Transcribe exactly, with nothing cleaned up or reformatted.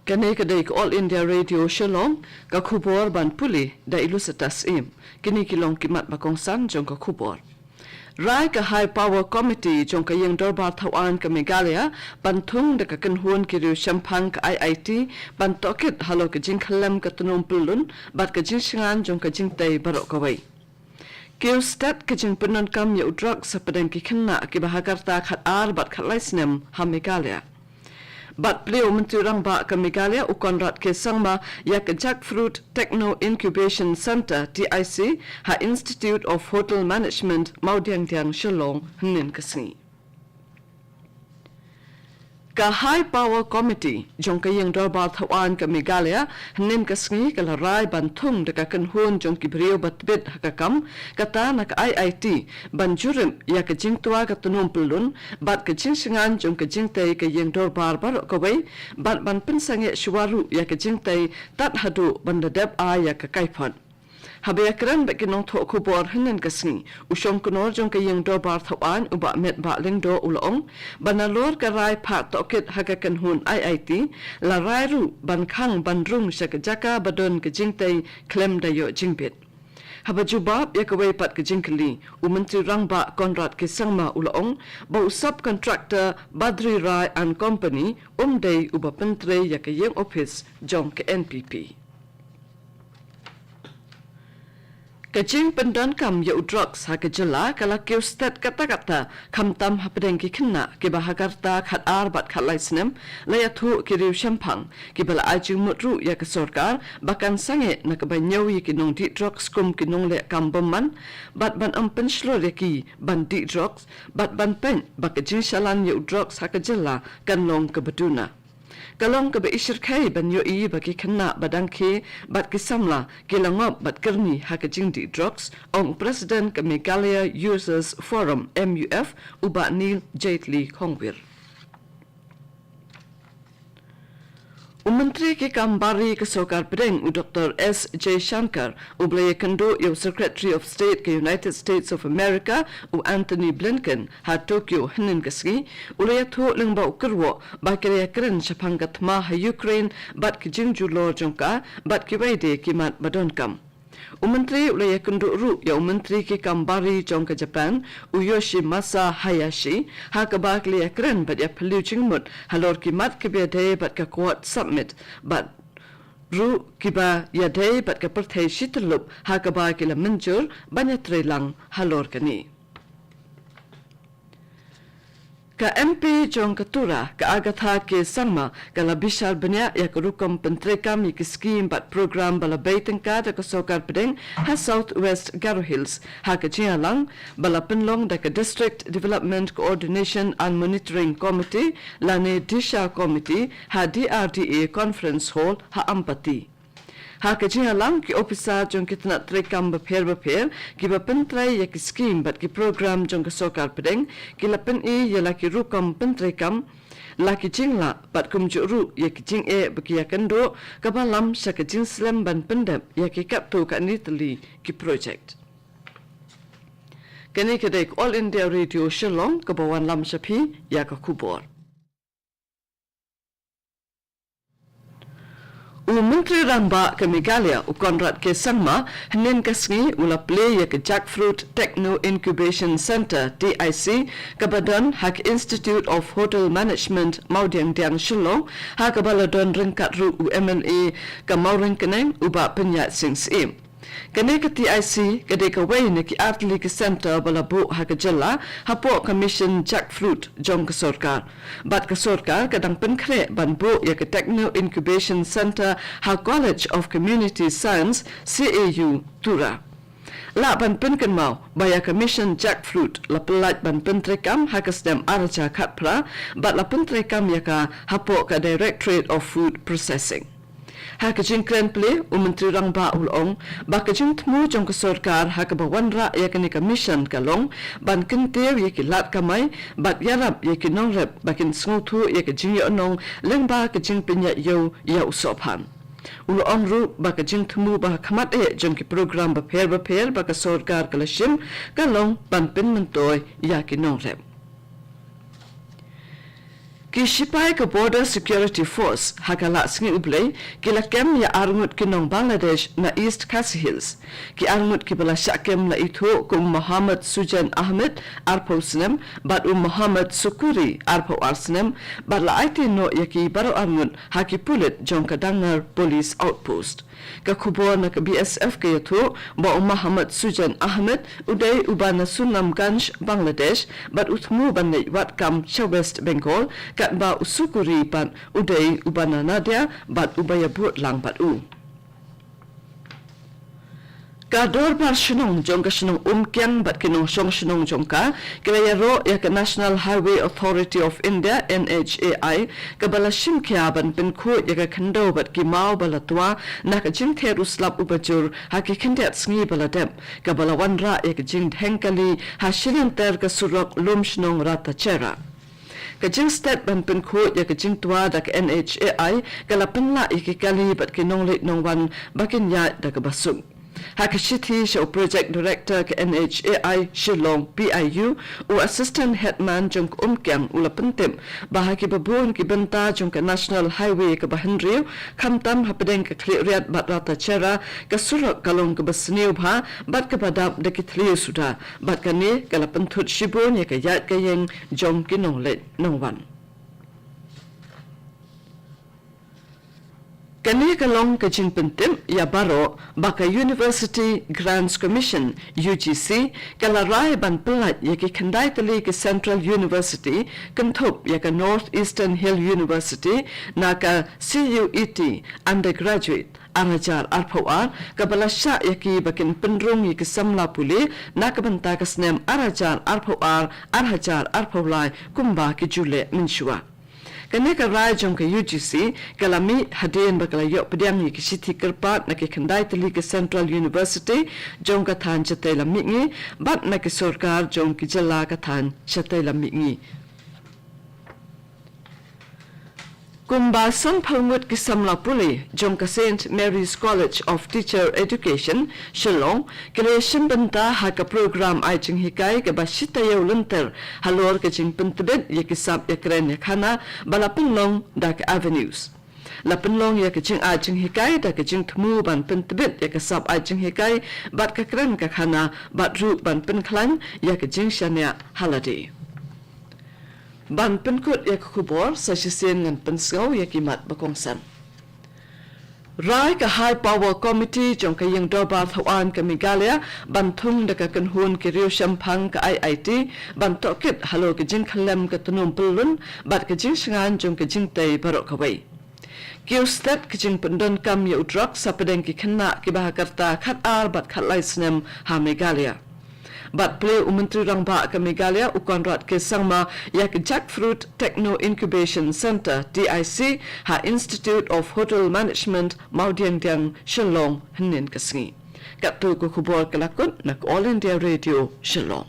Kane ka dei ka All India Radio Shillong, ka khubor ban pule da i Lucetta Syiem. Kine ki long ki mat ba kongsan jong ka khubor. Rai ka High Power Committee jong ka Ïing Dorbar Thawaiñ ka Meghalaya ban thung da ka kynhun ki riew shemphang ka I I T ban tohkit halor ka jingkhyllem ka tnum pyllun bad ka jingshngaiñ jong ka jingtei baroh kawei. Kiew stet ka jingpyndonkam ïa u drugs hapdeng ki khynnah kiba ha ka rta khatar bad khatlai snem ha Meghalaya. Bad plie u Myntri Rangbah ka Meghalaya u Conrad K Sangma ïa ka Jackfruit Techno Incubation Centre, T I C, ha Institute of Hotel Management, Mawdiangdiang, Shillong, hynnin ka sngi. Ka High Power Committee jong ka Ïing Dorbar Thawaiñ ka Meghalaya, hynnin ka sngi ka la rai ban thung da ka kynhun jong ki briew ba tbit ha ka kam, kata na ka I I T, ban jurip ïa ka jingtwa ka tnum pyllun bad ka jingshngaiñ jong ka jingtei ka Ïing Dorbar baroh kawei, bad ban pynsangeh shuwa ruh ïa ka jingtei tad haduh ban da dep ai ïa ka kaiphod. Haba ïakren bad ki nongthoh khubor hynnin ka sngi, u Shongknor jong ka Ïing Dorbar Thawaiñ u Bah Metbah Lyngdoh u la ong ba nalor ka rai phah tohkit ha ka kynhun I I T, la rai ruh ban khang ban rung sha ka jaka ba don ka jingtei khlem da ïoh jingbit. Haba jubab ïa kawei pat ka jingkylli, u Myntri Rangbah Conrad K Sangma u la ong ba u subcontractor Badri Rai and Company um dei uba pyntrei ïa ka ïing ophis jong ka N P P. Ka jingpyndonkam ïa u drugs ha ka jylla ka la kiew stet katta katta, khamtam hapdeng ki khynnah kiba ha ka rta khatar bad khatlai snem, la ïathuh ki riew shemphang kiba la ai jingmut ruh ïa ka sorkar ba kan sangeh na kaba ñiew ïa ki nongdih drugs kum ki nongleh kam bymman, bad ban ym pynshlur ïa ki ban dih drugs, bad ban peit ba ka jingshalan ïa u drugs ha ka jylla kan long kaba duna. Ka long kaba ishyrkhei ban ïohi ba ki khynnah ba dang khie bad ki samla ki la ngop bad kyrni ha ka jingdih drugs, ong President ka Meghalaya Users Forum, M U F, u Bah Neil Jaitley Khongwir. U Myntri ki kam bar ri ka Sorkar Pdeng, u Doktor S Jaishankar, u ba la ïakynduh ïa u Secretary of State ka United States of America, u Antony Blinken, ha Tokyo hynnin ka sngi, u la ïathuh lyngba u kyrwoh ba ki la ïakren shaphang ka thma ha Ukraine bad ki jingjulor jong ka bad kiwei de ki mat ba donkam. U Myntri u la ïakynduh ruh ïa u Myntri ki kam bar ri jong ka Japan, u Yoshimasa Hayashi, ha kaba ki la ïakren bad ïaphylliew jingmut halor ki mat kiba ïadei bad ka Quad Summit, bad ruh kiba ïadei bad ka pyrthei shi tyllup, ha kaba ki la mynjur ban ïatreilang halor kane. Ka M P jong ka Tura, ka Agatha K Sangma, ka la bishar bniah ïa ka rukom pyntreikam ïa ki skim bad program ba la bei tyngka da ka Sorkar Pdeng ha South West Garo Hills, ha ka jingïalang ba la pynlong da ka District Development Coordination and Monitoring Committee, lane DISHA Committee, ha D R D A Conference Hall, ha Ampati. Ha ka jingïalang, ki ophisar jong ki tnat treikam bapher bapher kiba pyntrei ïa ki skim bad ki program jong ka Sorkar Pdeng, ki la pyni ïa la ki rukom pyntreikam, la ki jinglah bad kumjuh ruh ïa ki jingeh ba ki ïakynduh, kaba lam sha ka jingslem ban pyndep ïa ki katto katne tylli ki project. Kane ka dei ka All India Radio Shillong kaba wanlam sha phi ïa ka khubor. U Myntri Rangbah ka Meghalaya, u Conrad K Sangma, hynnin ka sngi u la plie ïa ka Jackfruit Techno Incubation Centre, T I C, kaba don ha ka Institute of Hotel Management, Mawdiangdiang, Shillong, ha kaba la don ryngkat ruh u M L A ka Mawryngkneng, u Bah Pynïaid Sing Syiem. Kane ka T I C ka dei kawei na ki artylli ki centre ba la buh ha ka jylla hapoh ka Mission Jackfruit jong ka sorkar. Bad ka sorkar ka dang pynkhreh ban buh ïa ka Techno Incubation Centre ha College of Community Science, C A U, Tura. Lah ban pynkynmaw ba ïa ka Mission Jackfruit la pyllait ban pyntreikam ha ka snem ar hajar khatphra, bad la pyntreikam ïa ka hapoh ka Directorate of Food Processing. Ha ka jingkren plie, u Myntri Rangbah u la ong ba ka jingthmu jong ka sorkar ha kaba wanrah ïa kane ka mission ka long ban kyntiew ïa ki lad kamai bad ïarap ïa ki nongrep ba kin sngewthuh ïa ka jingïohnong lyngba ka jingpynïaid ïew ïa u sohphan. U la ong ruh ba ka jingthmu ba ha khmat eh jong ki program bapher bapher ba ka sorkar ka la shim ka long ban pynmyntoi ïa ki nongrep. Ki shipai ka Border Security Force ha ka Lah Sngi U Blei ki la kem ïa arngut ki nong Bangladesh na East Khasi Hills. Ki arngut kiba la shah kem la ithuh kum u Mohammad Sujan Ahmed, arphew snem, bad u Mohammad Sukuri, arphew ar snem, bad la aiti noh ïa ki baroh arngut ha ki pulit jong ka Dangar Police Outpost. Ka khubor na ka B S F ka ïathuh ba u Mohammad Sujan Ahmed u dei uba na Sunamganj, Bangladesh, bad u thmu ban leit wad kam sha West Bengal, katba u Sukuri pat u dei uba na Nadia bad uba ïabud lang bad u. Ka Dorbar Shnong jong ka shnong Umkiang bad ki nongshong shnong jong ka, ki la ïaroh ïa ka National Highway Authority of India, N H A I, kaba la shim khia ban pynkhuid ïa ka khyndew bad ki maw ba la twa na ka jingther u slap uba jur ha ki khyndiat sngi ba la dep, kaba la wanrah ïa ka jingdheng kali ha shilynter ka surok Lumshnong Ratachera. Ka jingstet ban pynkhuid ïa ka jingtwa da ka N H A I ka la pynlah ïa ki kali bad ki nongleit nongwan ba kin ïaid da kaba suk. Ha ka shithi sha u Project Director ka N H A I Shillong, P I U, u Assistant Headman jong ka Umkiang u la pyntip ba ha kiba bun ki bynta jong ka National Highway kaba hynriew, khamtam hapdeng ka Khliehriat bad Ratachera, ka surok ka long kaba sniew bha bad kaba dap da ki thliew suda, bad kane ka la pynthut shibun ïa ka ïaid ka ïeng jong ki nongleit nongwan. Kane ka long ka jingpyntip ïa baroh ba ka University Grants Commission, U G C, ka la rai ban pyllait ïa ki khyndai tylli ki Central University, kynthup ïa ka North Eastern Hill University, na ka C U E T Undergraduate ar hajar arphew ar, kaba la shah ïa ki ba kin pynrung ïa ki samla pule na ka bynta ka snem ar hajar arphew ar, ar hajar arphew lai, kumba ki ju leh mynshuwa. Kane ka rai jong ka U G C ka la mih hadien ba ka la ïoh pdiang ïa ki shithi kyrpad na ki khyndai tylli ki Central University jong ka thaiñ shatei lam mihngi bad na ki sorkar jong ki jylla ka thaiñ shatei lam mihngi. Kumba sanphew ngut ki samla pule jong ka Saint Mary's College of Teacher Education, Shillong, ki la shim bynta ha ka program ai jinghikai kaba shi taïew lynter halor ka jingpyntbit ïa ki sap ïakren ïakhana ba la pynlong da ka Avenues. La pynlong ïa ka jingai jinghikai da ka jingthmu ban pyntbit ïa ka sap ai jinghikai bad ka kren ka khana bad ruh ban pynkhlaiñ ïa ka jingshaniah ha lade. Ban pynkut ïa ka khubor, sa shisien ngan pynsngew ïa ki mat ba kongsan. Rai ka High Power Committee jong ka Ïing Dorbar Thawaiñ ka Meghalaya ban thung da ka kynhun ki riewshemphang ka I I T ban tohkit halor ka jingkhyllem ka tnum pyllun bad ka jingshngaiñ jong ka jingtei baroh kawei. Kiew stet ka jingpyndonkam ïa u drugs hapdeng ki khynnah kiba ha ka rta khatar bad khatlai snem ha Meghalaya. Bad plie u Myntri Rangbah ka Meghalaya u Conrad K Sangma ïa ka Jackfruit Techno Incubation Centre, T I C, ha Institute of Hotel Management, Mawdiangdiang, Shillong, hynnin ka sngi. Katto ka khubor ka la kut na ka All India Radio, Shillong.